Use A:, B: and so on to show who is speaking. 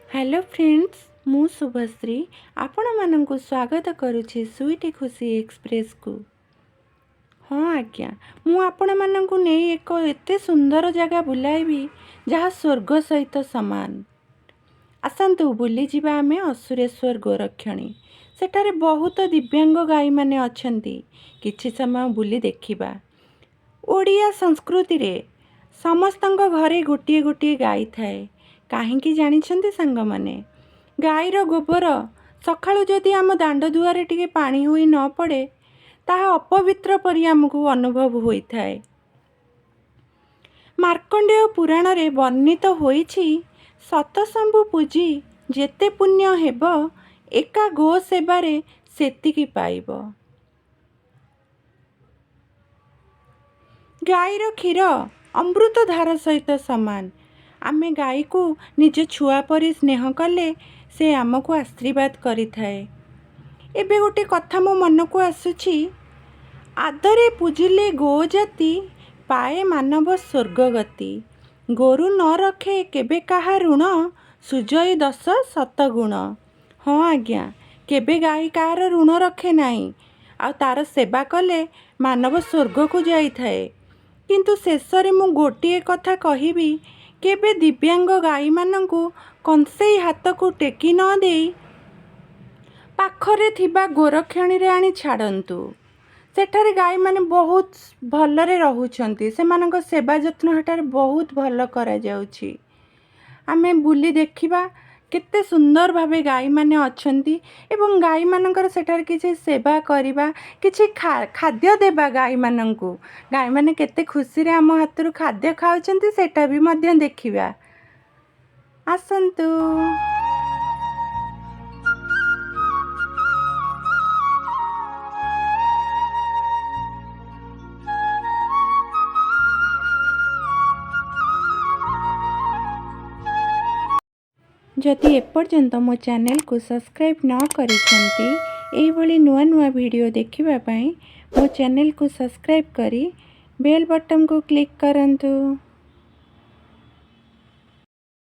A: Hello friends, ମୁଁ ଶୁଭଶ୍ରୀ ଆପଣମାନଙ୍କୁ ସ୍ୱାଗତ କରୁଛି ସୁଇଟି ଖୁସି ଏକ୍ସପ୍ରେସକୁ। ହଁ ଆଜ୍ଞା, ମୁଁ ଆପଣମାନଙ୍କୁ ନେଇ ଏକ ଏତେ ସୁନ୍ଦର ଜାଗା ବୁଲାଇବି ଯାହା ସ୍ୱର୍ଗ ସହିତ ସମାନ। ଆସନ୍ତୁ ବୁଲିଯିବା ଆମେ ଅସୁରେଶ୍ୱର ଗୋରକ୍ଷଣୀ। ସେଠାରେ ବହୁତ ଦିବ୍ୟାଙ୍ଗ ଗାଈମାନେ ଅଛନ୍ତି। କିଛି ସମୟ ବୁଲି ଦେଖିବା। ଓଡ଼ିଆ ସଂସ୍କୃତିରେ ସମସ୍ତଙ୍କ ଘରେ ଗୋଟିଏ ଗୋଟିଏ ଗାଈ ଥାଏ। କାହିଁକି ଜାଣିଛନ୍ତି ସାଙ୍ଗମାନେ? ଗାଈର ଗୋବର ସକାଳୁ ଯଦି ଆମ ଦାଣ୍ଡ ଦୁଆରେ ଟିକେ ପାଣି ହୋଇ ନ ପଡ଼େ, ତାହା ଅପବିତ୍ର ପରି ଆମକୁ ଅନୁଭବ ହୋଇଥାଏ। ମାର୍କଣ୍ଡେୟ ପୁରାଣରେ ବର୍ଣ୍ଣିତ ହୋଇଛି, ଶତଶମ୍ଭୁ ପୂଜି ଯେତେ ପୁଣ୍ୟ ହେବ, ଏକା ଗୋ ସେବାରେ ସେତିକି ପାଇବ। ଗାଈର କ୍ଷୀର ଅମୃତଧାର ସହିତ ସମାନ। ଆମେ ଗାଈକୁ ନିଜ ଛୁଆ ପରି ସ୍ନେହ କଲେ ସେ ଆମକୁ ଆଶୀର୍ବାଦ କରିଥାଏ। ଏବେ ଗୋଟେ କଥା ମୋ ମନକୁ ଆସୁଛି, ଆଦରେ ପୂଜିଲେ ଗୋ ଜାତି ପାଏ ମାନବ ସ୍ୱର୍ଗଗତି। ଗୋରୁ ନ ରଖେ କେବେ କାହା ଋଣ, ସୁଜଇ ଦଶ ଶତଗୁଣ। ହଁ ଆଜ୍ଞା, କେବେ ଗାଈ କାହାର ଋଣ ରଖେ ନାହିଁ, ଆଉ ତାର ସେବା କଲେ ମାନବ ସ୍ୱର୍ଗକୁ ଯାଇଥାଏ। କିନ୍ତୁ ଶେଷରେ ମୁଁ ଗୋଟିଏ କଥା କହିବି, କେବେ ଦିବ୍ୟାଙ୍ଗ ଗାଈମାନଙ୍କୁ କଂସେଇ ହାତକୁ ଟେକି ନ ଦେଇ ପାଖରେ ଥିବା ଗୋରକ୍ଷଣୀରେ ଆଣି ଛାଡ଼ନ୍ତୁ। ସେଠାରେ ଗାଈମାନେ ବହୁତ ଭଲରେ ରହୁଛନ୍ତି। ସେମାନଙ୍କ ସେବା ଯତ୍ନ ସେଠାରେ ବହୁତ ଭଲ କରାଯାଉଛି। ଆମେ ବୁଲି ଦେଖିବା କେତେ ସୁନ୍ଦର ଭାବେ ଗାଈମାନେ ଅଛନ୍ତି ଏବଂ ଗାଈମାନଙ୍କର ସେଠାରେ କିଛି ସେବା କରିବା, କିଛି ଖାଦ୍ୟ ଦେବା ଗାଈମାନଙ୍କୁ। ଗାଈମାନେ କେତେ ଖୁସିରେ ଆମ ହାତରୁ ଖାଦ୍ୟ ଖାଉଛନ୍ତି, ସେଇଟା ବି ମଧ୍ୟ ଦେଖିବା। ଆସନ୍ତୁ। ଯଦି ଏପର୍ଯ୍ୟନ୍ତ ମୋ ଚ୍ୟାନେଲକୁ ସବସ୍କ୍ରାଇବ୍ ନ କରିଛନ୍ତି, ଏଇଭଳି ନୂଆ ନୂଆ ଭିଡ଼ିଓ ଦେଖିବା ପାଇଁ ମୋ ଚ୍ୟାନେଲକୁ ସବସ୍କ୍ରାଇବ୍ କରି ବେଲ୍ ବଟନ୍କୁ କ୍ଲିକ୍ କରନ୍ତୁ।